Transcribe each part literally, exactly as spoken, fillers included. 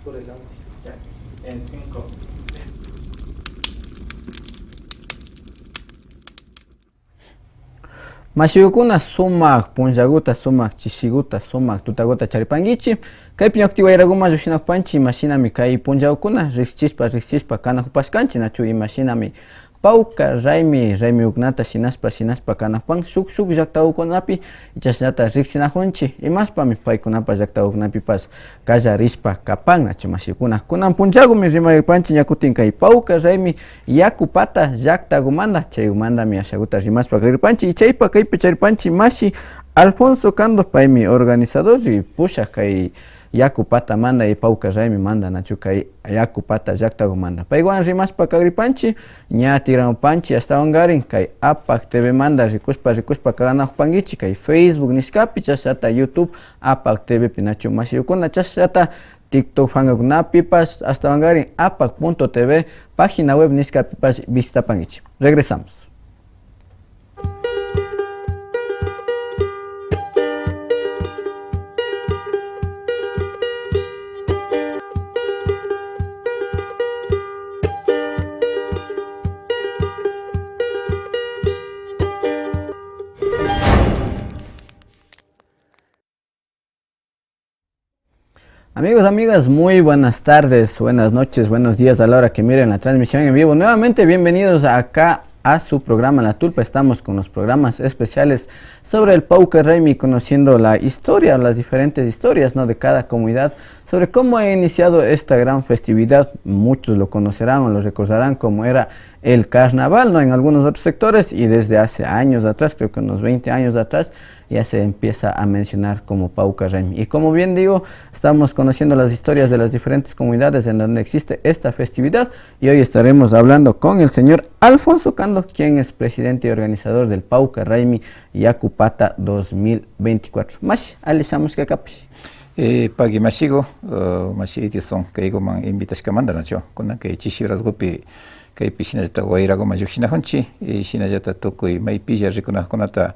Por delante. Ya. En cinco. Mashikuna, sumak punllaguta, sumak chishiguta, sumak tutaguta charipankichi. Kaypi ña kuti wayraguman llukshinakupanchi, imashinami kay punllagukuna riksichishpa, riksichishpa kanakupashkanchi, nachu? Imashinami pawka raymi, raymigukunata shinashpa, shinashpa kanakupan shuk, shuk llaktagukunapi, y chashnata riksinakunchi, imashpami paykunapa llaktagukunapipash kallarishpa kapan, nachu mashikuna. Kunan punllagumi rimarirpanchi ña kutin kay pawka raymi yakupata llaktagumanta, chaygumantami ashaguta rimashpa kagripanchi, y chaypa kaypi charipanchi mashi Alfonso Cando, paymi organizador y pushak kay yaku patamanta y pawka raymimanta, nachu, kay yaku pata llaktagumanta. Paywan rimashpa kagripanchi, ña tigramupanchi ashtawankarin kay Apak T V manta rikushpa, rikushpa kanakupankichi kay Facebook nishkapi, chashnata YouTube Apak T V pi, nachu mashikuna, chashnata TikTok pankakunapipash, ashtawankarin apak punto T V página web nishkapipash visitapankichi. Regresamos. Amigos, amigas, muy buenas tardes, buenas noches, buenos días a la hora que miren la transmisión en vivo. Nuevamente, bienvenidos acá a su programa La Tulpa. Estamos con los programas especiales sobre el Pawkar Raymi, conociendo la historia, las diferentes historias, ¿no?, de cada comunidad, sobre cómo ha iniciado esta gran festividad. Muchos lo conocerán o lo recordarán como era el carnaval, ¿no?, en algunos otros sectores, y desde hace años atrás, creo que unos veinte años atrás, ya se empieza a mencionar como Pawkar Raymi. Y como bien digo, estamos conociendo las historias de las diferentes comunidades en donde existe esta festividad, y hoy estaremos hablando con el señor Alfonso Cando, quien es presidente y organizador del Pawkar Raymi Yaku Pata dos mil veinticuatro. Mashi, alli shamushka kapash. Eh, pagui mashigu, eh, mashi Edison, kayguman invitashkamanta, nachu. Kunan kay chishi horasgupi, kaypi shinallata wayraguman llukshinakunchi, y shinallata tukuy maypilla rikunakunata,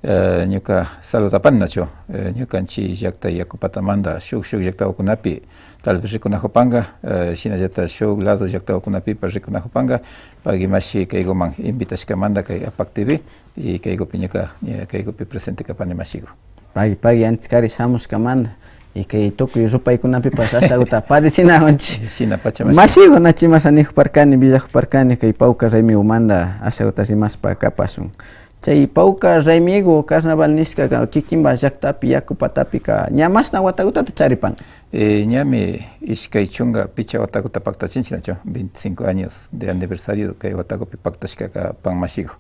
eh, ñuka saludapani, nachu. Eh, ñukanchi llakta yaku patamanta shuk, shuk llaktagukunapi tal vez rikunakupanka, eh, shinallata shuk lado llaktagukunapipash rikunakupanka, pagui mashi kayguman invitashkamanta kay Apak T V, y kaygupi ñuka, eh, kaygupi presente kapani mashigu. Pagui, pagui, antes kari shamushkamanta, y kay tukuy rupaykunapipash ashaguta padecinakunchi. Shina pacha mashi. Mashigu, nachu, imasha nikuparkani, willakuparkani, kay Pawkar Raymigumanta ashaguta rimashpa kapashun. Chay Pawkar Raymigu carnaval nishkaka kikinpa llaktapi, yaku patapika, ña mashna watagutata charipan? Eh, ñami ishkay chunka pichka wataguta paktachinchi, nachu, veinticinco años de aniversario kay watagupi paktashka kapan mashigu.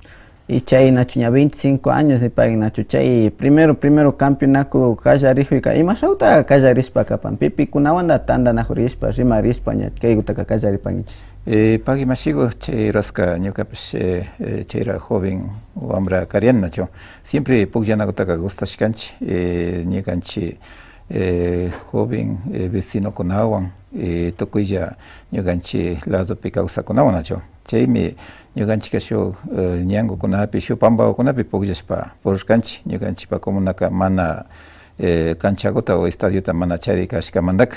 Y chay, nachu, ña veinticinco años nipan, nachu, chay primero, primero campeonato kallarikuyka, imashaguta kallarishpa kapan? Pi, pikunawanta tantanakuyashpa, rimarishpa, ña kaygutaka kallaripankichi. Eh, pagui mashigu, chay horaska ñukapash, eh, eh, chayra joven wambra kariani, nachu. Siempre pukllanakutaka gustashkanchi, eh, ñukanchi, eh, joven, eh, vecinokunawan, eh, tukuylla ñukanchi ladopi kawsakunawan, nachu. Chaymi ñukanchika shuk, eh, ñangukunapi, shuk pampagukunapi pukllashpa purishkanchi. Ñukanchipa comunaka mana, eh, canchaguta o estadiota mana chari kashkamantaka.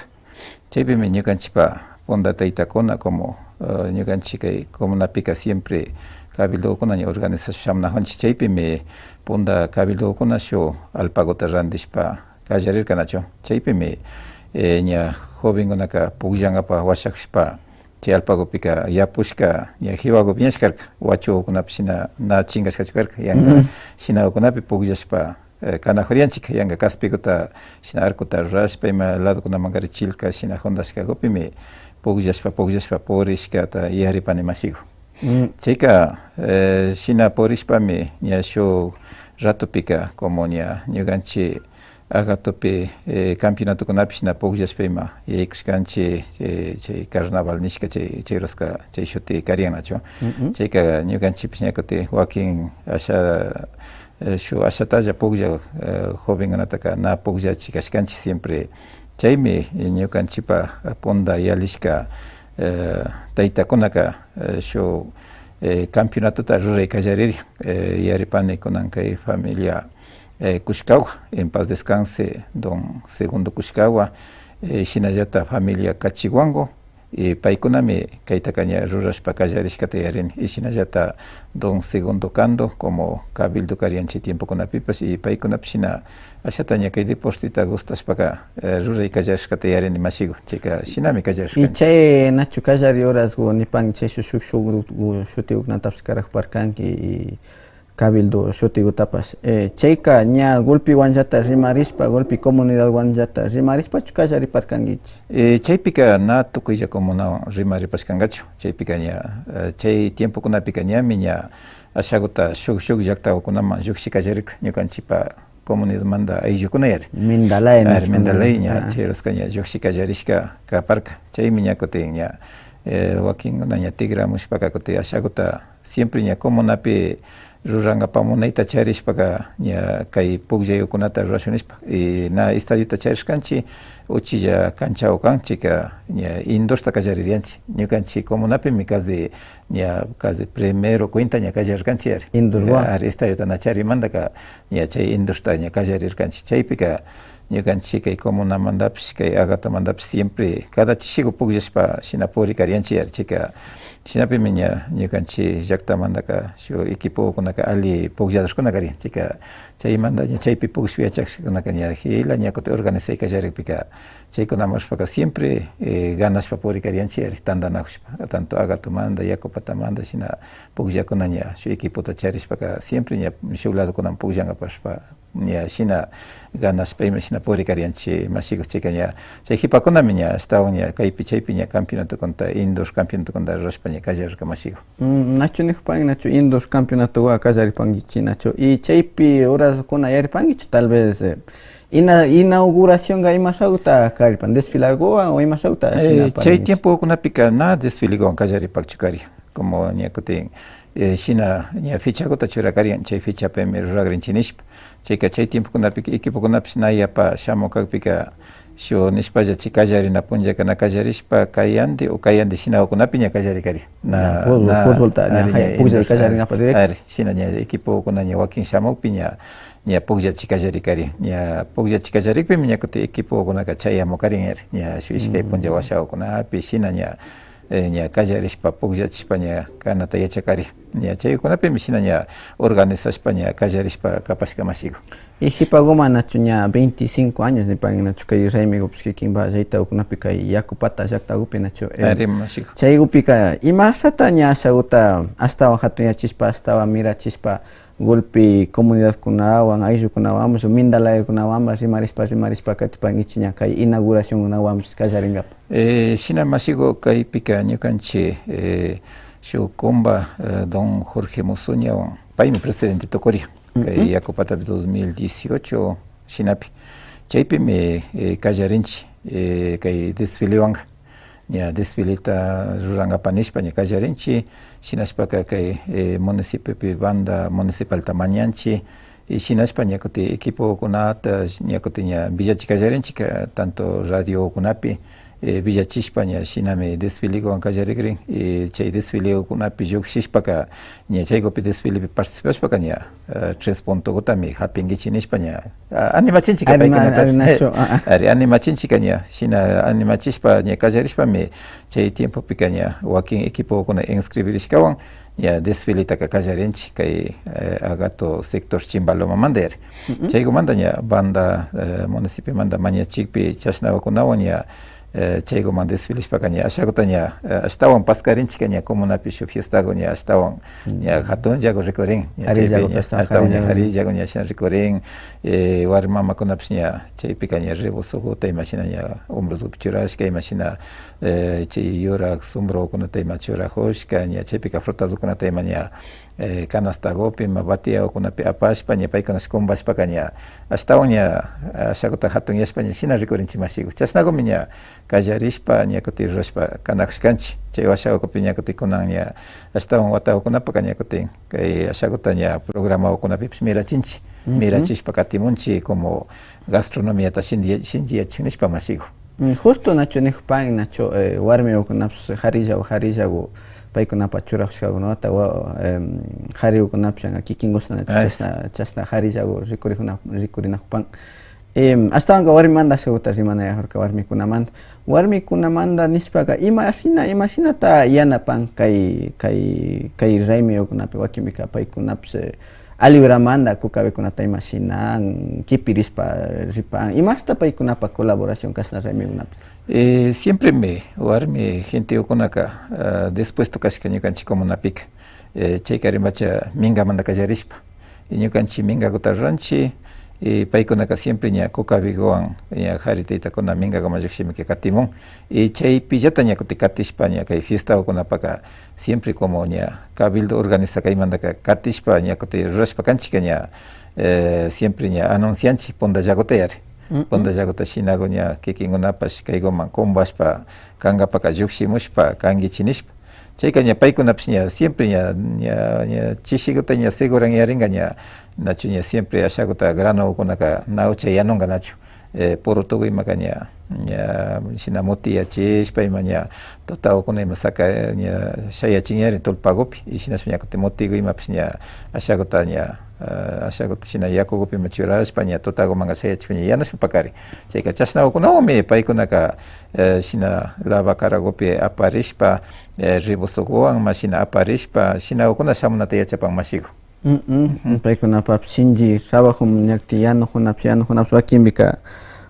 Chaypimi ñukanchipa punta taytakuna, como, eh, ñukanchi kay comunapika siempre cabildokuna ña organizashpa shamunakunchi. Chaypimi punta cabildokuna shuk alpaguta randishpa kallarirka, nachu. Chaypimi, eh, ña jovenkunaka pukllankapa washakushpa, chay alpagupika yapushka, ña kiwagu piñashka karka, wachugukunapish shina na chinkashkachu karka, yanka shinagukunapi pukllashpa, eh, kanakurianchik, yanka kaspikuta shina arcota rurashpa, ima ladokunamankarin chilka shina juntashkagupimi pukllashpa, pukllashpa purishkata yuyaripani mashigu. Chayka, eh, shina purishpami ña shuk ratopika, como ña ñukanchi Agatopi, eh, campeonatokunapi shina pukllashpa ima yaykushkanchi, eh, chay carnaval nishka chay, chay horaska chay shuti karian, nachu. Chayka ñukanchipish ña kutin wakin asha, eh, shuk ashatalla pukllak, eh, jovenkunataka na pukllachi kashkanchi siempre. Chaymi, eh, ñukanchipa punta yalishka, eh, taytakunaka, eh, shuk, eh, campeonatota ruray kallariri, eh, yuyaripani kunan kay familia, eh, Kushkawa, en paz descanse, don Segundo Kushkawa, Eh, shinallata familia Cachihuango, y paykunami kaytaka ña rurashpa kallarishkata yarini. Y shinallata don Segundo Cando, como cabildo karian chay tiempokunapipash, y paykunapash shina ashata ña kay deporteta gustashpaka, eh, ruray kallarishkata yarini mashiku. Chayka shinami y kallarishkanchik. Chay nachu kallari horasku nipan chay shuk, shuk, shuk grupo shutikukunatapash karajuparkanki y cabildo shutikutapash. Eh, chayka ña golpewanllata rimarishpa, golpe comunidadwanllata rimarishpachu kallariparkankichik? Eh, chaypika na tukuylla comunawan rimaripashkankachu. Chaypika ña, eh, chay tiempokunapika ñami ña ashakuta shuk, shuk llaktakukunaman llukshi kallarirka ñukanchikpa comunidadmanta ayllukuna yari. Mindalay. Ari, nishkuna. Mindalay ña, ah, chay horaska ña llukshi kallarishka kaparka. Chaymi ña kutin ña, eh, wakinkuna ña tikramushpaka kutin ashakuta siempre ña comunapi rurankapak munayta charishpaka ña kay pukllayukunata rurashun nishpa. Y na estadiota charishkanchik, uchilla canchaku kan, chayka ña indoorta kallaririanchik. Ñukanchik comunapimi casi ña casi primero cuenta ña kallarirkanchik yari. Indoorwan. Ari, estadiota na charimantaka ña chay indoorta ña kallarirkanchik. Chaypika ñukanchik kay comunamantapish, kay Agatomantapish siempre cada chishiku pukllashpa shina purikarianchik yari. Chayka shinapimi ña ñukanchik llaktamantaka shuk equipokunaka alli puklladorkuna karian. Chayka chaymanta ña chaypi pukllashpa yachakushkakunaka ña jila ña kutin organizay kallarikpika chaykunaman rishpaka siempre, eh, ganashpa purikarianchik yari, tantanakushpa, tanto Agatomanta, Yakupatamanta, shina pukllakuna ña shuk equipota charishpaka siempre ña shuk ladokunaman pukllankapashpa, ña shina ganashpa ima shina purikarianchik mashiku. Chayka ña chay jipakunami ña ashtawan ña kaypi chaypi ña campeonatokunata, indoor campeonatokunata rurashpa ña kallarirka mashiku. Mm, nachu nijupan, nachu indoor campeonatowan kallaripankichik nachu? Y chaypi horaskuna yaripankichu, tal vez, eh, ina-, inauguracionka imashakuta karipan, desfilakuwan o imashakuta? Eh, shina chay parinkichik. Tiempokunapika na desfilewan kallaripakchu kari. Como ña kutin, eh, shina ña fechakuta churakarin, chay fechapimi rurakrinchik nishpa. Chayka chay tiempokunapika equipokunapish na yapa shamuk kakpika, shuk nishpalla chay kallarina punllaka na kallarishpa, kayandi o kayandi shinakunapi ña kallarikari. Na, ña, fútbol, na, futbolta ña ari, ña pukllay indoor, kallarinkapak directo. Ari, shina ña equipokuna ña wakin shamukpi ña, ña pukllachi kallarikari. Ña pukllachi kallarikpimi ña kutin equipokunaka chayamukarin ari. Ña shuk ishkay punlla washakunapi shina ña, eh, ña kallarishpa, pukllachishpa ña kanata yachakari. Ña chaykunapimi shina ña organizashpa ña kallarishpa kapashka mashiku. Y jipakuman nachu ña veinticinco años nipan nachu kay raymikupish kikinpa llaktakukunapi kay Yakupata llaktakupi nachu, eh, ari mashiku. Chaykupika imashata ña ashakuta ashtawan jatunyachishpa, ashtawan mirachishpa, golpe comunidadkunawan, ayllukunawanpash, mindalaykunawanpash rimarishpa, rimarishpa katipankichik ña kay inauguracionkunawanpash kallarinkapak. Eh, shina mashiku, kaypika ñukanchik, eh, shuk kumpa, eh, don Jorge Musuñawan, paymi presidente tukurin. Kay Yakupatapi dos mil dieciocho shinapi. Chaypimi, eh, kallarinchik, eh, kay desfilewanka. Ña desfileta rurankapak nishpa ña kallarinchik. Shinashpaka kay, eh, municipiopi banda municipalta mañanchik. Y shinashpa ña kutin equipokunata ña kutin ña villachi kallarinchik, ka-, tanto radiokunapi, eh, villachishpa ña shinami desfilewan kallarikrin. Y chay desfilekunapi llukshishpaka ña chaykupi desfilepi participashpaka ña, eh, tres puntokutami japinkichik nishpa ña, ah, animachinchik. Ari, paykuna ari, nachu, ah, ah. Ari, animachinchik ña, shina animachishpa ña kallarishpami chay tiempopika ña wakin equipokuna inscribirishkawan ña desfiletaka kallarinchik kay, eh, Agato sector Chimbalomamanta yari. Chaykumanta ña banda, eh, municipiomanta mañachikpi chashnakunawan ña, eh, chaykuman desfileshpaka ña ashakuta ña, eh, ashtawan paskarinchik ña comunapi shuk fiestaku ña ashtawan ña jatunllaku rikurin. Ña chaypi ña ashtawan ña jarillaku ña ashna rikurin. Eh, warmi mamakunapish ña chaypika ña rebozokuta imashina ña hombroskupi churashka, imashina, eh, chay yurak sombrokunata ima churajushka, ña chaypika frutazokunata ima ña, eh, canastakupi ima batiakunapi apashpa ña paykunash kumpashpaka ña ashtawan ña ashakuta jatunyashpa ña shina rikurinchik mashiku. Chashnakumi ña kallarishpa ña kutin rurashpa kanajushkanchik. Chay washakupi ña kutin kunan ña ashtawan watakukunapaka ña kutin kay ashakuta ña programakunapipish mirachinchik. Mirachishpa katimunchik como gastronomiata shinchi-, shinchiyachun nishpa mashiku. Mm, justo nachu nijupan nachu, eh, warmikunapish jarillaku, jarillaku paykunapa churajushkakunata, wa-, em, jarikukunapish ña kikinkushna nachu chashna, chashna jarillaku rikurijuna-, rikurinajupan. Em, ashtawanka warmimanta ashakuta rimanayakurka, warmikunamanta. Warmikunamanta nishpaka, ima shina, ima shinata yanapan kay, kay, kay raymiyukunapi? Wakinpika paykunapish, eh, alli uramanta kukabikunata ima shina kipirishpa ripan. Imashta paykunapa colaboración kashna raymiyukunapi? Eh, siempremi warmi genteyukunaka, ah, dispuesto kashka ñukanchik comunapika. Eh, chayka rimacha mingamanta kallarishpa. Y ñukanchik mingakuta ruranchik, y paykunaka siempre ña kukabikuwan, ña kari taytakuna mingakuman llukshimika katimun. Y chaypillata ña kutin katishpa, ña kay fiestakunapaka siempre como ña cabildo organiza kaymantaka katishpa, ña kutin rurashpa kanchikka ña, eh, siempre ña anuncianchik puntallakuta yari. Puntallakuta shinaku ña kikinkunapash kaykuman kumbashpa kankapaka llukshimushpa kankichik nishpa. Chayka ña paykunapish ña siempre ña, ña, ña chishikuta ña seguran yarinka ña, nachu ña siempre ashakuta granokunaka na ucha yanunka nachu. Eh, puru tukuymaka ña, ña shina mutiyachishpa ima ña tutakuna ima saka, ña shayachin yarin tullpakupi, y shinash ña kutin mutiku imapish ña ashakuta ña, ah, ashakuta shina yakukupi ima churashpa ña tutakumanka shayachishpa ña yanushpa pakarin. Chayka chashnakunawanmi paykunaka, eh, shina lava karakupi aparishpa, eh, rebozokuwan mashina aparishpa, shinakuna shamunata yachapan mashiku. Mm, mm. Paykunapapish shinchi trabajo ñakti yanukunapish, yanukunapish wakinpika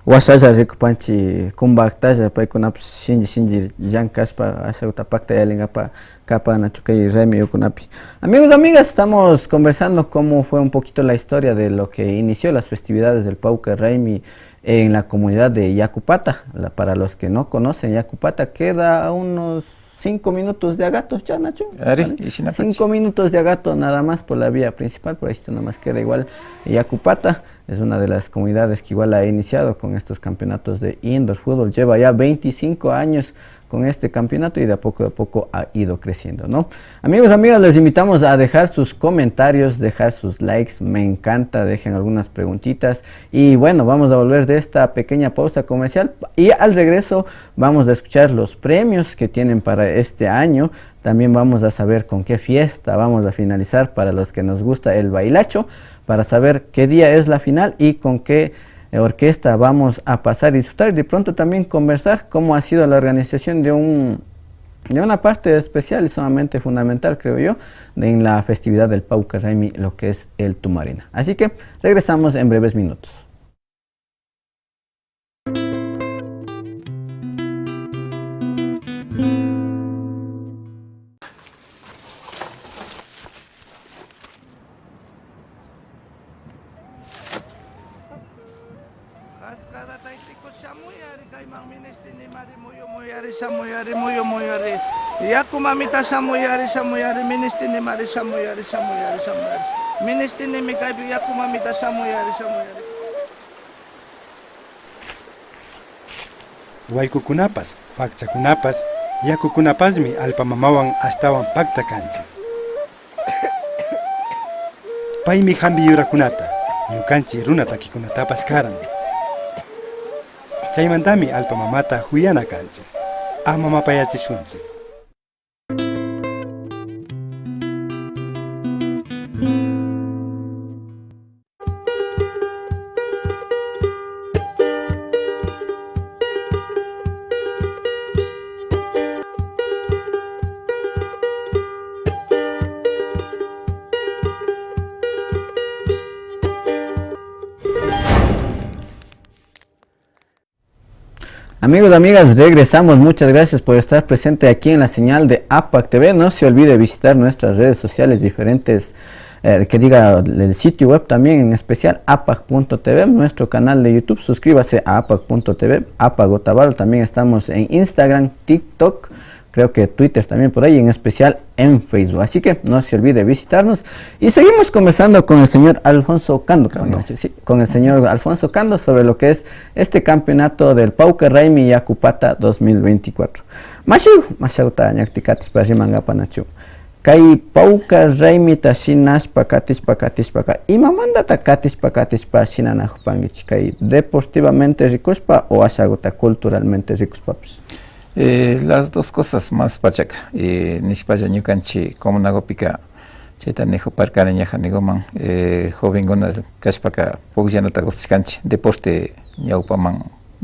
washalla rikupanchik kumbaktalla, paykunapish shinchi, shinchi llankashpa ashakuta pakta yalinkapak kapan nachu kay raymiyukunapi. Amigos, amigas, estamos conversando cómo fue un poquito la historia de lo que inició las festividades del Pawkar Raymi en la comunidad de Yacupata. La, para los que no conocen, Yacupata queda a unos cinco minutos de Agato, ¿ya, Nacho? Ari, ari. Y shinapacha. Cinco minutos de Agato nada más por la vía principal, por ahí sí nomás queda igual Yacupata. Es una de las comunidades que igual ha iniciado con estos campeonatos de indoor fútbol. Lleva ya veinticinco años con este campeonato y de a poco a poco ha ido creciendo, ¿no? Amigos, amigas, les invitamos a dejar sus comentarios, dejar sus likes, me encanta, dejen algunas preguntitas. Y bueno, vamos a volver de esta pequeña pausa comercial y al regreso vamos a escuchar los premios que tienen para este año. También vamos a saber con qué fiesta vamos a finalizar para los que nos gusta el bailacho, para saber qué día es la final y con qué eh, orquesta vamos a pasar y disfrutar. De pronto también conversar cómo ha sido la organización de un, de una parte especial y sumamente fundamental, creo yo, en la festividad del Pawkar Raymi, lo que es el Tumarina. Así que regresamos en breves minutos. Cascada taytiku shamuyari, kayman ministinimari, muyu muyari, shamuyari, muyu muyari. Yaku mamita shamuyari, shamuyari, ministinimari, shamuyari, shamuyari, shamuyari. Ministinimi kaypi, yaku mamita shamuyari, shamuyari. Waykukunapash, fakchakunapash, yakukunapashmi allpa mamawan ashtawan pakta kanchik. Paymi hampi yurakunata, ñukanchik runa takikunatapash karan. Chaymantami allpa mamata kuyana kanchik. Ama mapayachishunchik. Amigos, amigas, regresamos. Muchas gracias por estar presente aquí en la señal de APAC T V. No se olvide visitar nuestras redes sociales diferentes, eh, que diga el sitio web también, en especial apac punto t v, nuestro canal de YouTube. Suscríbase a apac punto t v, APAC Otavalo. También estamos en Instagram, TikTok, creo que Twitter también por ahí, en especial en Facebook. Así que no se olvide visitarnos. Y seguimos conversando con el señor Alfonso Cando, Cando. Sí, con el señor Alfonso Cando sobre lo que es este campeonato del Pawkar Raymi Yacupata dos mil veinticuatro. Mashigu, mashaguta ñakti katishpa rimankapa nachu. Kay Pawkar Raymita shinashpa katishpa katishpaka, imamantata katishpa katishpa shinanakupankichik, kay deportivamente rikushpa o ashaguta culturalmente rikushpapish? Eh, las dos cosas más pachaka. Eh, nishpalla ñukanchik comunagupika Chayta nijuparkani ñajaniguman, eh, jovenkuna kashpaka pukllanata gustashkanchik, deporte ñawpaman,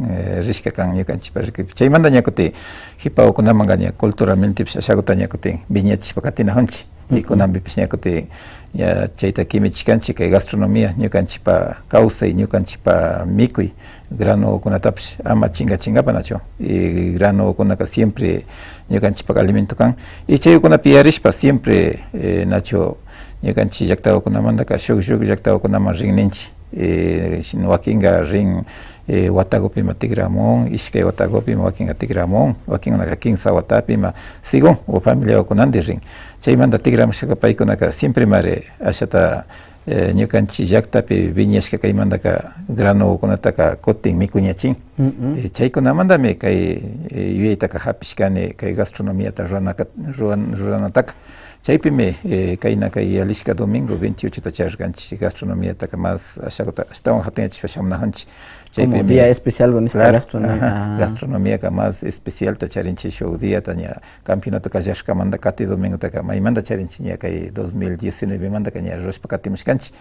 eh, rishka kan ñukanchikpa rikuypi. Chaymanta ña kutin jipawakunamanka ña culturalmentepish ashakuta ña kutin wiñachishpa katinajunchik. Y kunanpipish ña kutin ña chayta kimichishkanchik, kay gastronomía, ñukanchikpa kawsay, ñukanchikpa mikuy, granokunatapish ama chinga chingapa nachu. Y granokunaka siempre ñukanchikpa alimento kan. Y chaykunapi yarishpa siempre, eh, nachu ñukanchik llaktawakunamantaka shuk, shuk llaktawakunaman rin ninchik. Eh, shin-, wakinka rin, eh, watakupima tikramun, ishkay watakupima wakinka tikramun, wakinkunaka kinsa watapima, según o familiawakunandi rin. Chaymanta tikramushkaka paykunaka siempre mari ashata, eh, ñukanchik llaktapi wiñashka kaymantaka granokunataka kutin mikuñachin. Eh, chaykunamantami kay, eh, yuyaytaka japishkani kay gastronomiata ruranaka, ruran-, ruranataka. Chaypimi, eh, kayna kay yalishka domingo veintiochota charirkanchik gastronomiataka más ashakuta ashtawan jatunyachishpa shamunajunchik. Como chaypimi día especial con esta claro, gastronomía. Ajá, gastronomiaka más especialta charinchik shuk diata ña campeonato kallashkamanta kati domingotaka maymanta charinchik ña kay dos mil diecinuevemantaka ña rurashpa katimushkanchik.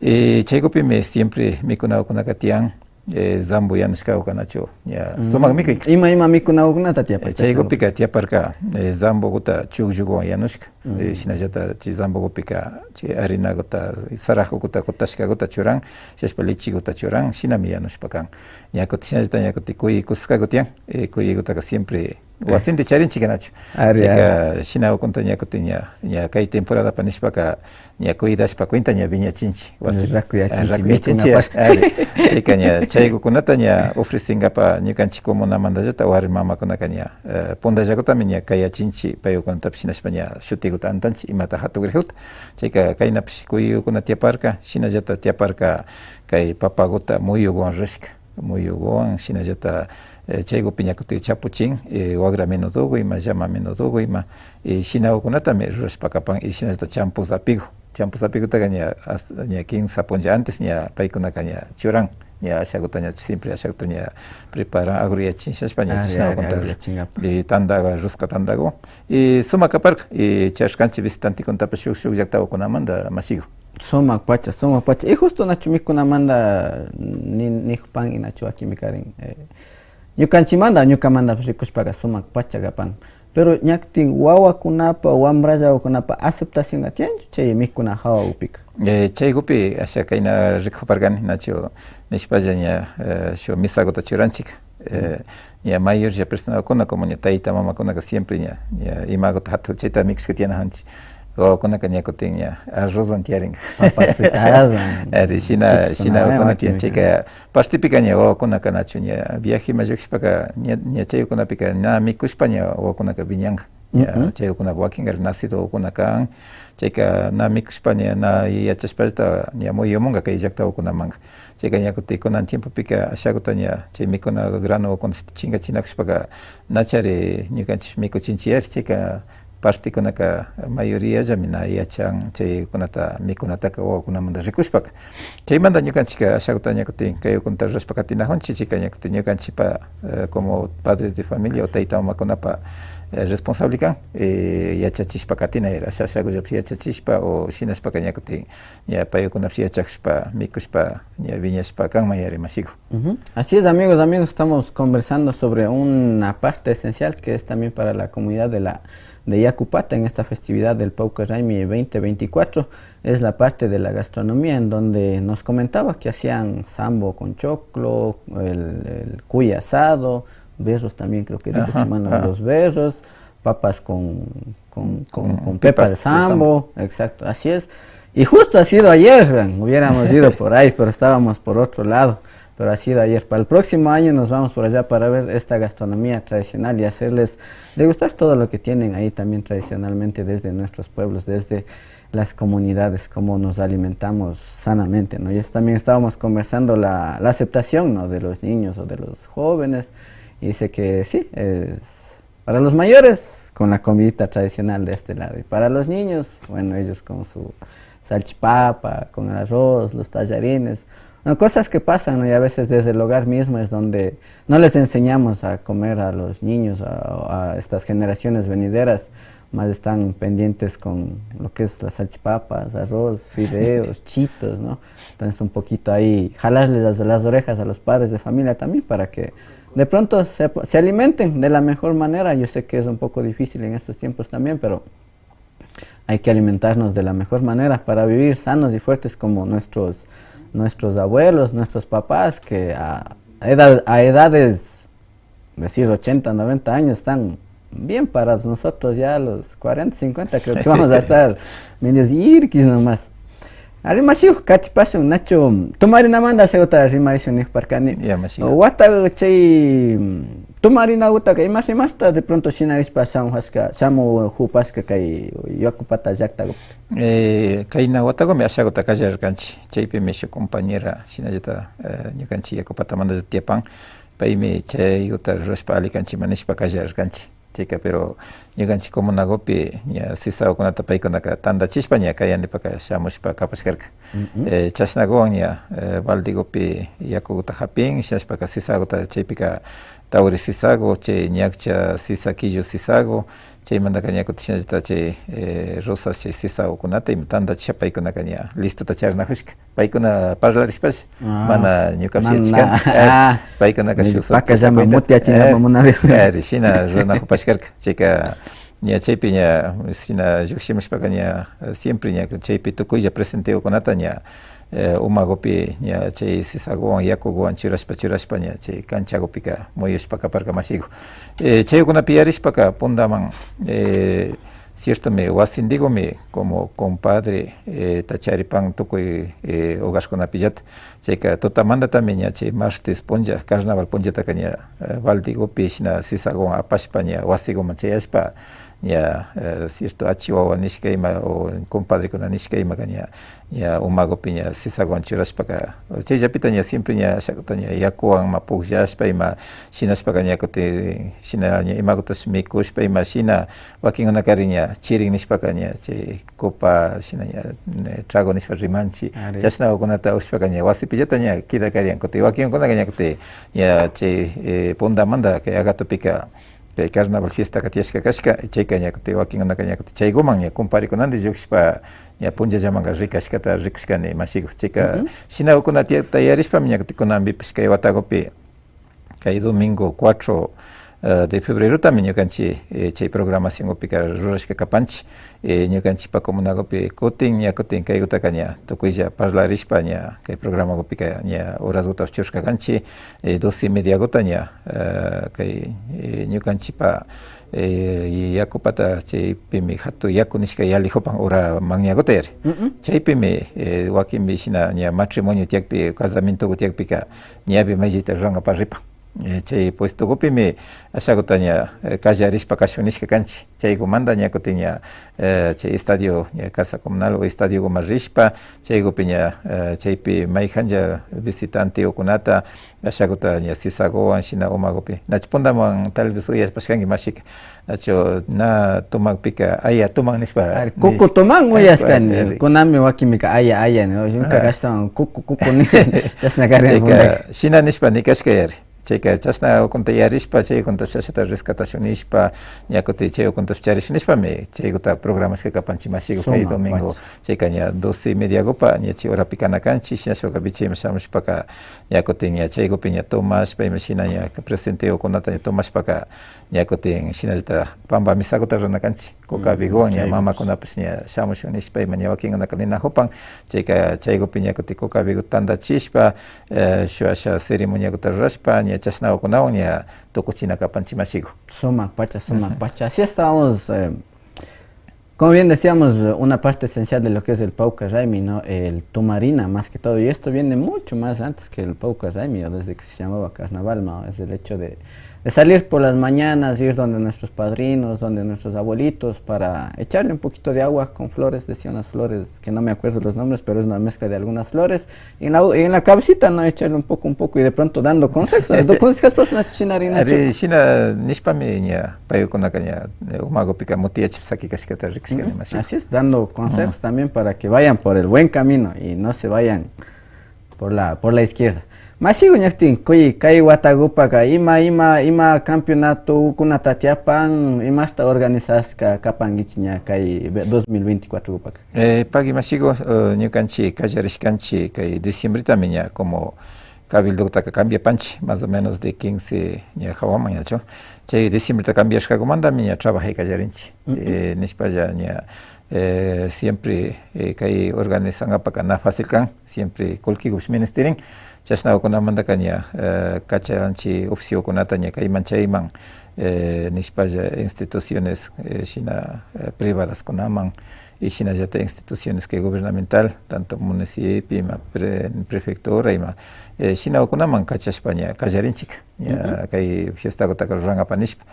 Eh, chaykupimi siempre mikunawakunaka tiyan, eh, zambo yanushkakuka nachu, ña sumak mikuy. Ima, ima mikunawakunata tiyaparka? Eh, chaykupika tiyaparka, eh, zambokuta chukllukuwan yanushka. Eh, shinallata chay zambokupika chay harinakuta, sarakukuta kutashkakuta churan, chashpa lechekuta churan, shinami yanushpa kan. Ña kutin shinallata ña kutin kuyi kusaskaku tiyan, eh, kuyikutaka siempre wasinti charinchik nachu. Ari, chayka ari. Shinakukunata ña kutin ña, ña kay temporadapa nishpaka ña cuidashpa cuenta ña wiñachinchik. Wasi-, rakuyachinchik, ah, rakuyachinchik, mikunapash. Ari. Chayka ña chaykukunata ña ofrecenkapa ñukanchik comunamantallata warmi mamakunaka ña, eh, pundallakutami ña kayachinchik, paykukunatapish shinashpa ña shutikuta antanchik, imata jatukrijukta. Chayka kaynapish kuyikuna tiyaparka, shinallata tiyaparka kay papakuta muyukuwan rishka. Muyukuwan, shinallata, eh, chaykupi ña kutin chapuchin, eh, wagra menudoku ima, llama menudoku ima, y shinakukunatami rurashpa kapan, y shinallata champus apiku. Champus apikutaka ña, as-, ña kinsa punlla antes ña paykunaka ña churan, ña ashakuta ña siempre ashakuta ña preparan, agruyachin, shashpa ña chashnakukunata, y tandaka, ruska tandaku, y sumak kaparka, y charishkanchik visitantekunatapash shuk, shuk llaktakukunamanta mashiku. Sumak pacha, sumak pacha. Y justo nachu mikunamanta ni-, nijupan y nachu wakinmi karin, eh, ñukanchimanta, ñukamanta rikushpaka sumak pacha kapan. Pero ña kutin wawakunapa, wambrallakukunapa aceptacionka tiyanchu chay mikuna jawakupika? Eh, chaykupi asha kayna rikuparkani, nachu nishpalla ña, eh, shuk misakuta churanchik. Eh, ña mayorlla personakuna, como ña tayta mamakunaka siempre ña, ña imakuta jatu-, chayta mikushka tiyanajunchik. Wawakunaka ña kutin ña arrozwan tiyarinka. Papas fritaswan. Ari, shina, chips shina kuna wawakuna tiyan, chayka partepika ña wawakunaka nachu ña viajeman llukshishpaka ña, ña chaykunapika na mikushpa ña wawakunaka wiñanka. Ña chaykunaka wakinka nacido wawakuna kan. Chayka na mikushpa ña na yachashpallata ña muyumunka kay llakta wawakunamanka. Chayka ña kutin kunan tiempopika ashakuta ña chay mikuna grano wawakunata chingachinakushpaka nachari ñukanchik mikuchinchik yari, chayka partekunaka mayorillami na yachan chaykunata mikunataka wawakunamanta rikushpaka. Chaymanta ñukanchikka ashakuta ña kutin kaykunata rurashpa katinajunchik, chayka ña kutin ñukanchikpa, eh, como padres de familia o tayta mamakunapa, eh, responsable kan, eh, yachachishpa katina yari, asha ashakullapish yachachishpa o shinashpaka ña kutin ña paykunapish yachakushpa mikushpa ña wiñashpa kanman yari mashiku. Ujú. Así es, amigos, amigos, estamos conversando sobre una parte esencial que es también para la comunidad de la, de Yacupata en esta festividad del Pawkar Raymi veinte veinticuatro, es la parte de la gastronomía, en donde nos comentaba que hacían sambo con choclo, el, el cuy asado, berros también creo que dijo, si mal no, los berros, papas con, con, con, con pepa de sambo, exacto, así es. Y justo ha sido ayer, vean, hubiéramos ido por ahí, pero estábamos por otro lado. Pero ha sido ayer. Para el próximo año nos vamos por allá para ver esta gastronomía tradicional y hacerles degustar todo lo que tienen ahí también tradicionalmente desde nuestros pueblos, desde las comunidades, cómo nos alimentamos sanamente, ¿no? Y eso también estábamos conversando la, la aceptación, ¿no? De los niños o de los jóvenes. Y dice que sí, es para los mayores, con la comidita tradicional de este lado. Y para los niños, bueno, ellos con su salchipapa, con el arroz, los tallarines. Bueno, cosas que pasan, ¿no? Y a veces desde el hogar mismo es donde no les enseñamos a comer a los niños, a, a estas generaciones venideras, más están pendientes con lo que es las salchipapas, arroz, fideos, chitos, ¿no? Entonces un poquito ahí, jalarle las, las orejas a los padres de familia también para que de pronto se, se alimenten de la mejor manera. Yo sé que es un poco difícil en estos tiempos también, pero hay que alimentarnos de la mejor manera para vivir sanos y fuertes como nuestros, nuestros abuelos, nuestros papás, que a edad, a edades, decir, ochenta, noventa años están bien parados. Nosotros ya a los cuarenta, cincuenta creo que vamos a estar medios irquis nomás. Ari mashiku, katipashun, nachu, tumarinamanda ashaguta rimarishun nijuparkani. Ya, mashiku. Wata chay, tumarinagutaka ima rimashta de pronto shinarishpa shamushka, shamujupashka kay Yakupata llaktagu. Eh, kayna watagumi ashaguta kallarirkanchi. Chaypimi shuk compañera, shinallata, eh, ñukanchi Yakupatamanda tiyapan. Paymi chayguta rurashpa alli kanchima nishpa kallarirkanchi. Chayka, pero ñukanchi comunagupi ña sisagukunata paykunaka tandachishpa ña kay yanipaka shamushpa kapashkarka. Eh, chashnaguwan ña, eh, baldegupi yakuguta japin, shinashpaka sisaguta chaypika tawri sisagu, chay ñakcha sisa, killu sisagu, chaymantaka ña kutin shinallata chay, eh, rosas chay sisagukunata ima tandachisha paykunaka ña listota charinajushka. Paykuna parlarishpash, ah, mana ñukapish mana yachashkani. Ah, paykunaka shuk paka llama mutiachinkapak munari. Ari, shina ruranajupashkarka. Chayka, ña chaypi ña, shina llukshimushpaka ña, eh, siempre ña chaypi tukuylla presentegukunata ña, eh, umagupi ña chay sisaguwan, yakuguwan churashpa, churashpa ña chay kanchagupika muyushpa kaparka mashigu. Eh, chaygukunapi yarishpaka pundaman, eh, ciertomi, wasindigumi como compadre, eh, ta charipan tukuy, eh, hogarkunapillata. Chayka tutamandatami ña chay martes punlla, carnaval punchataka ña, eh, baldegupi shina sisaguwan apashpa ña wasiguman chayashpa, ña, eh, cierto achi wawa nishka ima o compadrekuna nishka imaka ña, ña umagupi ña sisaguwan churashpaka, chayllapita ña siempre ña ashaguta ña yakuwan ima pukllashpa ima shinashpaka ña kutin shina ña imagutash mikushpa ima shina wakinkunakarin ña chirin nishpaka ña chay copa shina ña, eh, trago nishpa rimanchi. Ari. Chashnagukunata ushpaka ña wasipillata ña kidakarian. Kutin wakinkunaka ña kutin ña chay, eh, pundamanda kay Agatopika kay carnaval fiestaka tiyashka kashka, chayka ña kutin wakinkunaka ña kutin chayguman ña kumparikunandi llukshishpa ña punllallamanka rikashkata rikushkani mashigu. Chayka shinagukuna tiya-, tiyarishpami ña kutin kunanpipish kay watagupi kay domingo cuatro, eh, de febrerotami ñukanchi, eh, chay programaciongupika rurashka kapanchi. Eh, ñukanchipa comunagupi kutin, ña kutin kaygutaka ña tukuylla parlarishpa ña kay programagupika ña horasgutapash chushka kanchi, eh, doce y mediaguta ña, eh, kay, eh, ñukanchipa, eh, yakupata chaypimi jatun yaku nishka yalijupan hora manñaguta yari. Chaypimi, eh, wakinpi shina ña matrimonio tiyakpi, casamientogu tiyakpika, ñapi mayllita rurankapak ripan. Eh, chay puestogupimi ashaguta ña, eh, kallarishpa kashun nishka kanchi. Chaygumanda ña kutin ña, eh, chay estadio, ña casa comunal o estadioguman rishpa, chaygupi ña, eh, chaypi mayjanlla visitantegukunata ashaguta ña sisaguwan shina umagupi. Nachu pundaman tal vez uyashpashkanki mashika. Nachu na tumakpika aya tuman nishpa. Ari, kuku tuman uyashkani. Kunanmi wakinpika aya, aya, ¿no? Ñuka ashtawan kuku, kuku ni, chashna karin. Chayka shina nishpa nikashka yari. Chayka chashna ukunta yarishpa, chay ukunta chashata rescatashun nishpa, ña kutin chay ukunta charishun nishpami, chayguta programashka kapanchi mashigu kay domingo. Chayka ña doce y mediagupa, ña chay horapi kana kanchi, shinashpaka vichayman shamushpaka, ña kutin ña chaygupi ña tomashpa, imashina ña presentegukunata ña tomashpaka, ña kutin shinallata pamba misaguta rurana kanchi. Coca viguwan ña mamakunapash ña shamushun nishpa ima ña wakinkunaka ninajupan. Chayka chaygupi ña kutin coca vigu tandachishpa, eh, shuk asha ceremoniaguta rurashpa ña chashnagukunawan ña tukuchina kapanchi mashigu. Sumak pacha, sumak pacha. Así estamos, eh, como bien decíamos, una parte esencial de lo que es el Pawkar Raymi, ¿no? El tumarina, más que todo. Y esto viene mucho más antes que el Pawkar Raymi, o desde que se llamaba carnaval, ¿no? Es el hecho de, de salir por las mañanas, ir donde nuestros padrinos, donde nuestros abuelitos, para echarle un poquito de agua con flores, decía unas flores que no me acuerdo los nombres, pero es una mezcla de algunas flores, y en la, y en la cabecita, ¿no? Echarle un poco, un poco, y de pronto dando consejos, dando consejos, pues, no sé si Ari, shina nishpami ña, paykunaka ña, eh, umagupika mutiyachishpa saki kashkata rikushkani, mashiku. Así es, dando consejos también para que vayan por el buen camino y no se vayan por la, por la izquierda. Mashiku ñaktin, kuy, kay watakupaka ima, ima, ima campeonatokunata tiyapan, imashta organizashka kapankichi ña kay ve-, dos mil veinticuatrokupaka? Eh, pagui mashiku, eh, ñukanchi kallarishkanchi kay diciembretami ña como cabildotaka cambiapanchi, más o menos de quince ña hawaman ñachu. Chay diciembreta cambiashkakumantami ña trabajay kallarinchi. Eh, nishpalla ña, eh, siempre, eh, kay organizangapaka na fácil kan, siempre kullkikupish ministirin. Chashnakukunamantaka ña, eh, kachanchi oficiokunata ña kayman chayman, eh, nishpalla instituciones, eh, shina, eh, privadaskunaman y shinallata instituciones que gubernamental, tanto municipio, ima pre-, prefectura, ima, eh, shinakunaman kachashpa ña kallarinchik, ña kay fiestakutaka rurangapa nishpa.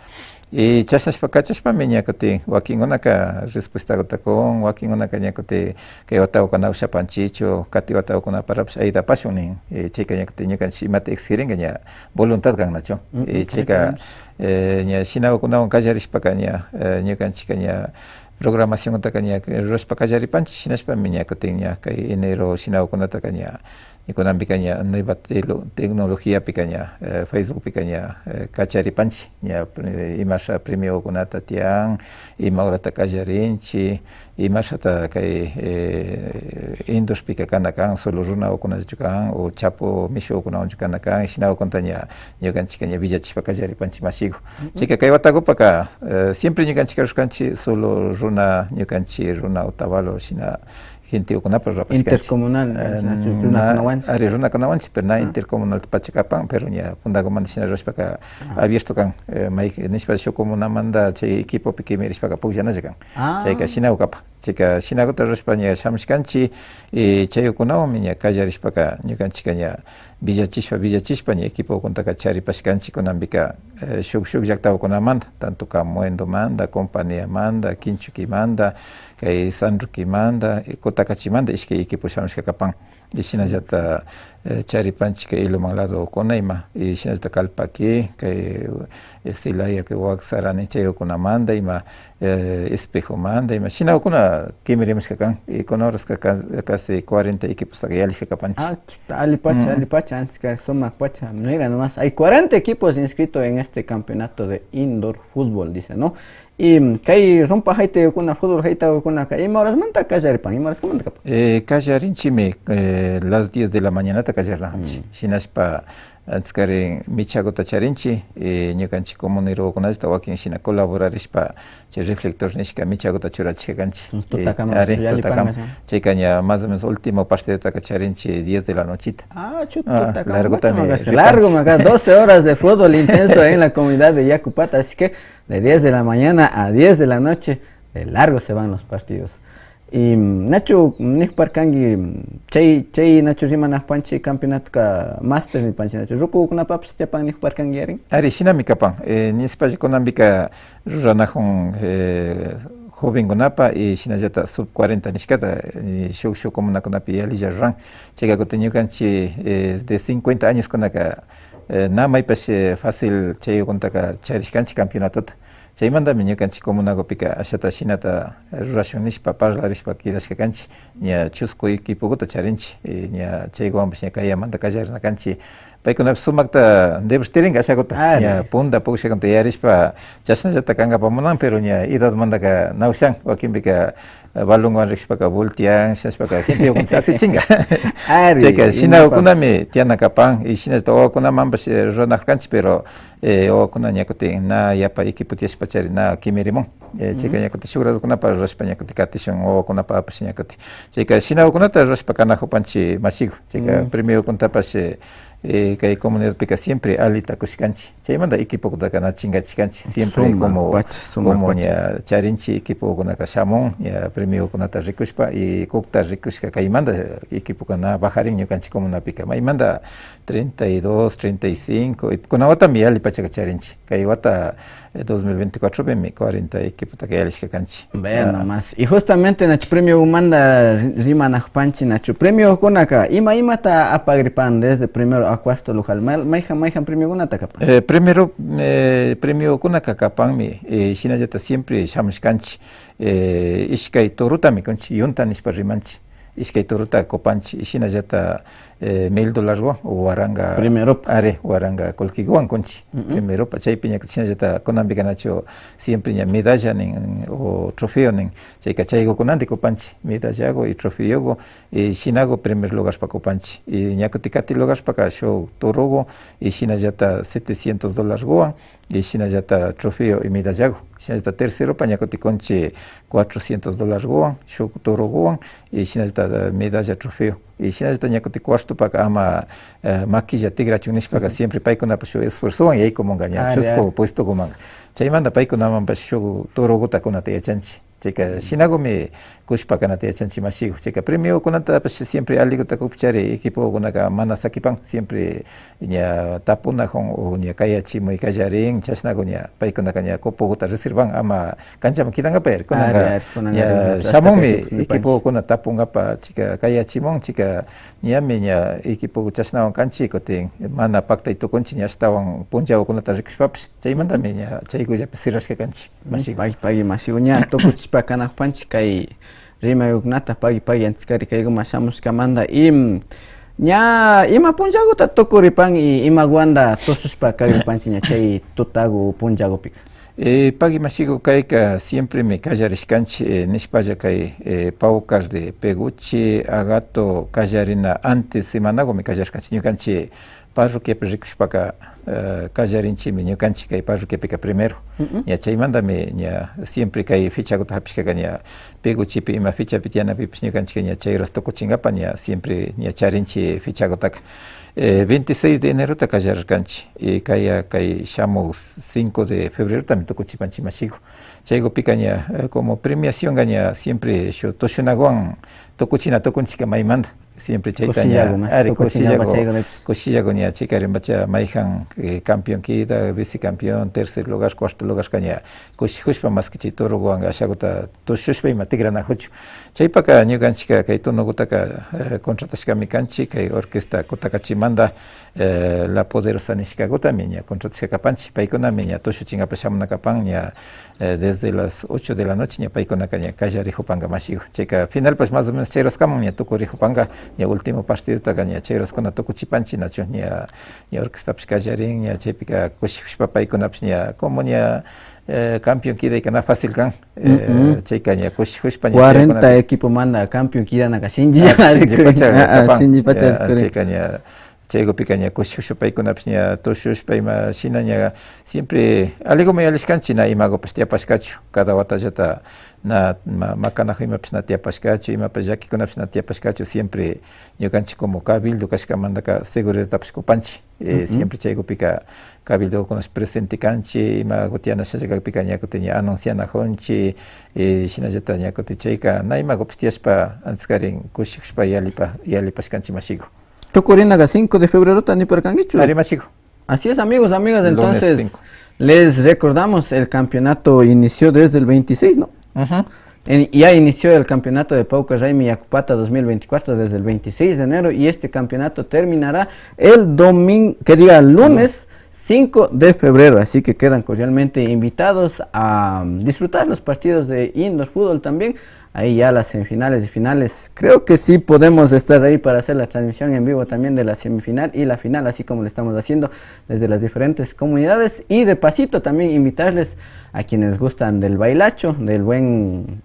Y chashnashpa kachashpami ña kutin wakinkunaka respuestakutaka kun, wakinkunaka ña kutin kay watakuka na ushapanchichu, kati watakukunaparapish ayudapashun nin. Eh, chayka ña kutin ñukanchik imata exigirinka ña voluntad kan nachu. Eh, chayka, eh, ña shinakukunawan kallarishpaka ña, eh, ñukanchikka ña programaciontaka ña rurashpa kallaripanchik, shinashpami ña kutin ña kay enero shinakukunataka ña, ña kunanpika ña nueva telo-, tecnologiapika ña, eh, Facebookpika ña, eh, kacharipanchik, ña, eh, imasha premiokunata tiyan, ima horata kallarinchik, imashata kay, eh, indoorpika kana kan, solo runakukunallachu kan, o chapu mishukunawanchu kana kan, shinakukunata ña ñukanchikka ña villachishpa kallaripanchik mashiku. Chayka kay watakupaka, eh, siempre ñukanchikka rushkanchik solo runa, ñukanchik runa Otavalo shina gentekukunapa rurapashkanchik. Intercomunal, eh, runakunawanchik. Ari, runakunawanchik, pero na intercomunal pacha kapan, pero ña puntakumanta shina rurashpaka abierto kan. Eh, may, nishpa shuk comunamanta chay equipopi kimirishpaka pukllanalla kan. Chayka shinaku kapan. Chayka shinakuta rurashpa ña shamushkanchik, y chaykunawanmi ña kallarishpaka ñukanchikka ña villachishpa, villachishpa ña equipokunataka charipashkanchik kunanpika, eh, shuk, shuk llaktakukunamanta, tanto Camuendomanta, Compañíamanta, Quinchuquimanta, kay San Roquemanta, eh, Cotacachimanta ishkay equipo shamushka kapan. Y shinallata, eh, charipanchik kay Ilumán ladokuna ima, y shinallata Calpaquí, kay, eh, Celaya, kay Huacsarani chaykunamanta ima, eh, Espejomanta ima, shinakukuna kimirimushka kan, y kuna horaska ca-, casi cuarenta equiposaka yallishka kapanchik. Ah, chuta, allipacha, allipacha, antes que sumakpacha, mira nomás, hay cuarenta equipos inscritos en este campeonato de indoor fútbol, dice, ¿no? Y, mm, kay rumpa haytayukuna, fútbol haytayukunaka, ima horasmanta kallaripan, ima horaskamanta kapan? Eh, kallarinchikmi, eh, las diez de la mañanata kallarinchik. Shinashpa, antes karin michakuta charinchik, eh, ñukanchik comunerokunallata wakin shina colaborarishpa, chay reflector nishka michakuta churachishka kanchik. Eh, ari, tutaman. Chayka ña más o menos último partidotaka charinchik diez de la nocheta. Ah, chuta, tutaman, largotami mucho más, largo, doce horas de fútbol intenso en la comunidad de Yacupata, así que de diez de la mañana a diez de la noche, de largo se van los partidos. Y, mm, nachu nijuparkanki, mm, chay, chay nachu rimanajpanchik campeonatoka máster nipanchik, nachu rukukunapapash tiyapan nijuparkanki yarin? Ari, shinami kapan. Eh, nishpalla kunanpika ruranajun, eh, jovenkunapa y shinallata sub cuarenta nishkata, eh, shuk, shuk comunakunapi yalilla ruran. Chayka kutin ñukanchik, eh, de cincuenta añoskunaka, eh, na maypash, eh, fácil chaykunataka charishkanchik campeonatota. Chaymantami ñukanchik comunakupika ashata shinata rurashun nishpa parlarishpa kidashka kanchik. Ña chusku equipokuta charinchik, y ña chaykuwanpash ña kayamanta kallarina kanchik. Paykunapish sumakta divirtirinka ashakuta. Ña punta pukushkakunata yarishpa, chashnallata kankapa munan, pero ña edadmantaka na ushan, wakinpika, eh, balonwan rikushpaka voltean, shinashpaka gentekunata asichinka. Chayka shinakukunami tiyana kapan, y shinallata wawakunamanpash, eh, ruranajurkanchik, pero, eh, wawakuna ña kutin na yapa equipo tiyashpachari na kimirimun. Eh, chayka ña kutin shuk radokunapa rurashpa ña kutin katishun wawakunapapash ña kutin. Chayka shinakukunata rurashpa kanajupanchik mashiku. Chayka premiokunatapash, eh, eh, kay comunidadpika siempre allita kushkanchik. Chaymanta equipokunataka na chinkachishkanchik. Siempre como, como ña charinchik equipokunaka shamun, ña premiokunata rikushpa y kukta rikushka kaymanta equipoka na bajarin ñukanchik comunapika. Maymanta treinta y dos, treinta y cinco, y kuna watami yalli pachaka charinchik. Kay wata, eh, dos mil veinticuatropimi cuarenta equipotaka yallishka kanchik. Vea nomás. Y justamente, nachu, premiokumanta ri-, rimanajpanchik, nachu, premiokunaka ima imata apagripan desde primero a cuarto lugar, may-, mayjan, mayjan premiokunata kapan? Eh, primero, eh, premiokunaka kapanmi, eh, shinallata siempre shamushkanchik, eh, ishkay torotami kunchik, yunta nishpa rimanchik. ishkay torota copanchi, y shinallata, eh, mil dólarwan o waranka, primeropa, ari, waranka kullkikuwan kunchi. Primeropa, chaypi ña shinallata kunanpika nachu siempre ña medalla nin o trofeo nin, chayka chayku kunanti copanchi, medallaku y trofeoku, y shinaku primer lugarpa copanchi. Y ña kutin kati lugarpaka shuk toroku, y shinallata setecientos dólarkuwan, y shinallata trofeo y medallaku. Shinallata terceropa ña kutin kunchi cuatrocientos dólarkuwan, shuk torokuwan, y shinallata medalla, trofeo. Y shinallata ña kutin cuartopaka ama, eh, makilla tikrachun nishpaka siempre paykunapash shuk esfuerzowan yaykumunka ña chusku puestokumanka. Chaymanta paykunamanpash shuk torokuta kunata yachanchi. Chayka shinakumi kushpa kanata yachanchi mashiku. Chayka premiokunatapash siempre allikuta kukpichari equipokunaka mana sakipan. Siempre ña tapunakun o ña kayachimuy kallarin, chashnaku ña paykunaka ña cupokuta reservan ama kanchaman kidankapa yari. Kunanka ña shamunmi equipokuna tapunkapa chayka kayachimun, chayka ñami ña equipo chashnawan kanchi, kutin mana paktay tukunchi ña ashtawan punllakukunata rikushpapish. Chaymantami ña chaykullapi cerrashka kanchi. Mashiku. Pagui, pagui, mashiku. Ña tukuchishpa kanakupanchi kay rimaykunata pagui, pagui, antes kari kaykuman shamushkamanta. Y, mm, ña ima punllakuta tukuripan y imakuwanta tushushpa kaykupanchi ña chay tutaku punllakupika? Eh, pagui mashiku, kayka siempremi kallarishkanchi, eh, nishpalla kay, eh, Paucar de Peguche, Agato kallarina antes semanakumi kallarishkanchi ñukanchi parroquiapi rikushpaka, eh, kallarinchimi ñukanchi kay parroquiapika primero. Ña chaymantami ña siempre kay fechakuta hapishkaka ña Peguchepi ima fechapi tiyanapipish ñukanchika ña chay horas tukuchinkapa ña siempre ña charinchi fechakutaka. Eh, veintiséis de enerota kallarirkanchi. Y kaya kay shamuk cinco de febrerotami tukuchipanchi mashiku. Chaykupika ña, eh, como premiacionka ña siempre shuk tushunakuwan tukuchina tukunchika maymanta. Siempre chayta ña, ari, kushillaku, kushillaku ña chaykarinpacha mayjan, eh, campeón kida, vicecampeón, tercer lugar, cuarto lugarka ña kushikushpa maski chay torokuwanka ashakuta tushushpa ima tikranakuchun. Chaypaka ñukanchika kay tonokutaka, eh, contratashkami kanchi kay orquesta Kutakachimanka, eh, La Poderosa nishkakutami ña contratashka kapanchi. Paykunami ña tushuchinkapa shamuna kapan ña, eh, desde las ocho de la noche ña paykunaka ña kallarijupanka mashiku. Chayka finalpash más o menos chay horaskaman ña tukurijupanka, ña último partidotaka ña chay horaskuna tukuchipanchi nachu, ña, ña orquestapash kallarin, ña chaypika kushikushpa paykunapash ña como ña, eh, campeón kidayka na fácil kan. Eh, chayka ña kushikushpa ña cuarenta equipomanta campeón kidanaka shinchilla, shinchipacha kapan. Chayka ña chaykupika ña kushikushpa paykunapash ña tushushpa ima shina ña siempre aliguman yallishkanchi, na imakupash tiyapashkachu, cada watallata na ma-, makanaku imapash na tiyapashkachu, imapash llakikunapash na tiyapashkachu, siempre ñukanchi como cabildo kashkamantaka seguridadtapash kupanchi. Eh, siempre chaykupika cabildokunash presente kanchi, ima kutin yanashalla kakpika ña kutin ña anuncianakunchi, eh, shinallata ña kutin chayka na imakupash tiyashpa anteskarin kushikushpa yallipa-, yallipashkanchi mashiku. Tukurinaka cinco de febrerota niparkankichu? Ari mashiku. Así es, amigos, amigas, entonces les recordamos, el campeonato inició desde el veintiséis, ¿no? En- ya inició el campeonato de Paucar Raymi Yakupata dos mil veinticuatro desde el veintiséis de enero y este campeonato terminará el domingo, que diga, lunes cinco de febrero. Así que quedan cordialmente invitados a, mm, disfrutar los partidos de indoor fútbol también. Ahí ya las semifinales y finales. Creo que sí podemos estar ahí para hacer la transmisión en vivo también de la semifinal y la final, así como lo estamos haciendo desde las diferentes comunidades. Y de pasito también invitarles a quienes gustan del bailacho, del buen,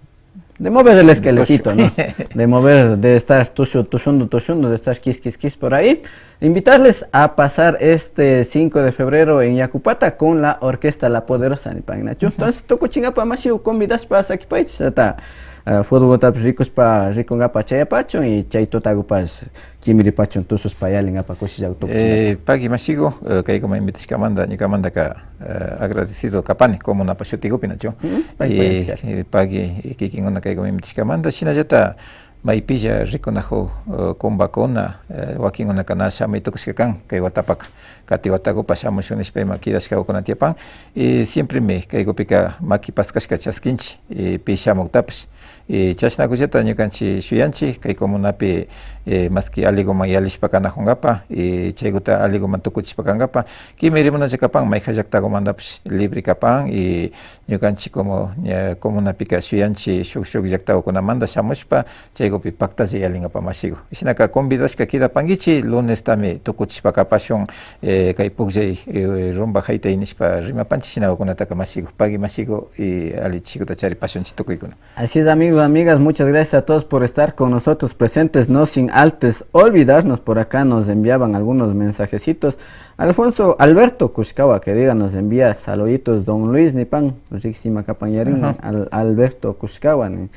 de mover el esqueletito, ¿no? De mover, de estar tushu, tushundo, tushundo, de estar quis, quis, quis por ahí. Invitarles a pasar este cinco de febrero en Yakupata con la orquesta La Poderosa, nipan nachu. Entonces, tukuchinkapa mashiku convidashpa sakipaychis, ata, eh, fútboltapash rikushpa, rikunkapa chayapachun y chay tutakupash kimiripachun tushushpa yalinkapa kushillaku tukuchinkapa. Eh, pagui mashiku, eh, kaykuman invitashkamanta, ñukamantaka, eh, agradecido kapani, comunapa shutikupi nachu. Pagui, eh, pagui, eh, kikinkuna kaykuman invitashkamanta, shinallata maypilla rikunaku, eh, kumbakuna, eh, wakinkunaka na shamuy tukushka kan kay watapaka. Kati watakupash shamushun nishpa ima kidashkakuna tiyapan. Y siempremi kaykupika maki paskashka chaskinchi, y pi shamuktapash. Y chashnakullata ñukanchi shuyanchi, kay comunapi, eh, maski aliguman yalishpa kanakunkapa, y chaykuta aliguman tukuchishpa kankapa, kimirimunalla kapan, mayjan llaktakumantapash libre kapan, y ñukanchi como, ña, comunapika shuyanchi shuk, shuk llaktakukunamanta shamushpa, chay Pi paktalla yalingapa mashiku. Shinaka convidashka kidapankichi, lunestami tukuchishpa kapashun, eh, kay pukllay, eh, rumba haytay nishpa rimapanchi shinawakunataka mashiku, pagui mashiku, y alli chikuta charipashunchi tukuykuna. Así es, amigos, amigas, muchas gracias a todos por estar con nosotros presentes, no sin antes olvidarnos, por acá nos enviaban algunos mensajecitos. Alfonso, Alberto Kushkawa, que diga, nos envía saluditos, don Luis, nipan, riksima kapan yarin, Al-, Alberto Kushkawa, ni.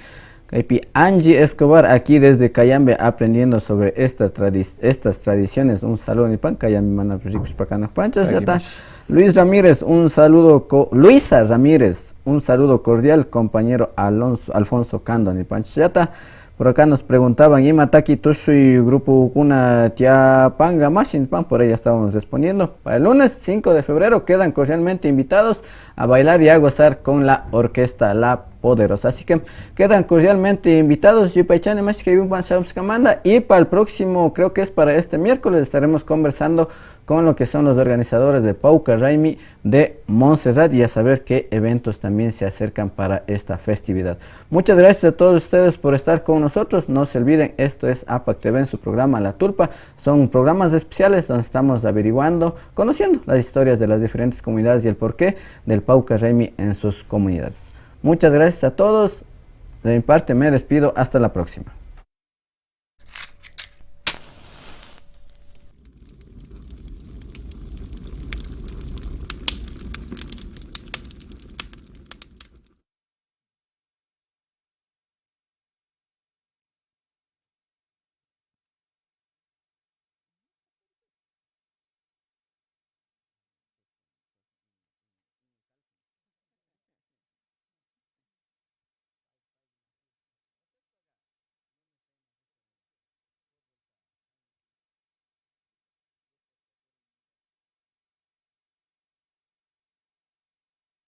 Kaypi Angie Escobar, aquí desde Cayambe, aprendiendo sobre esta tradi-, estas tradiciones. Un saludo, nipan, Cayambe mana rikushpa kanakpancha, Luis Ramírez, un saludo, co-, Luisa Ramírez, un saludo cordial, compañero Alonso, Alfonso Cando, nipanchillata. Por acá nos preguntaban, ima taki tushuy grupokuna tiyapanka mashi, nipan, por ahí ya estábamos respondiendo. Para el lunes cinco de febrero quedan cordialmente invitados a bailar y a gozar con la orquesta La Poderosa. Así que quedan cordialmente invitados, yupaychani mashka yupaychani mashkamanda, y para el próximo, creo que es para este miércoles, estaremos conversando con lo que son los organizadores de Pauca Raimi de Montserrat y a saber qué eventos también se acercan para esta festividad. Muchas gracias a todos ustedes por estar con nosotros. No se olviden, esto es APAC T V en su programa La Tulpa. Son programas especiales donde estamos averiguando, conociendo las historias de las diferentes comunidades y el porqué del Pauca Raimi en sus comunidades. Muchas gracias a todos. De mi parte me despido. Hasta la próxima.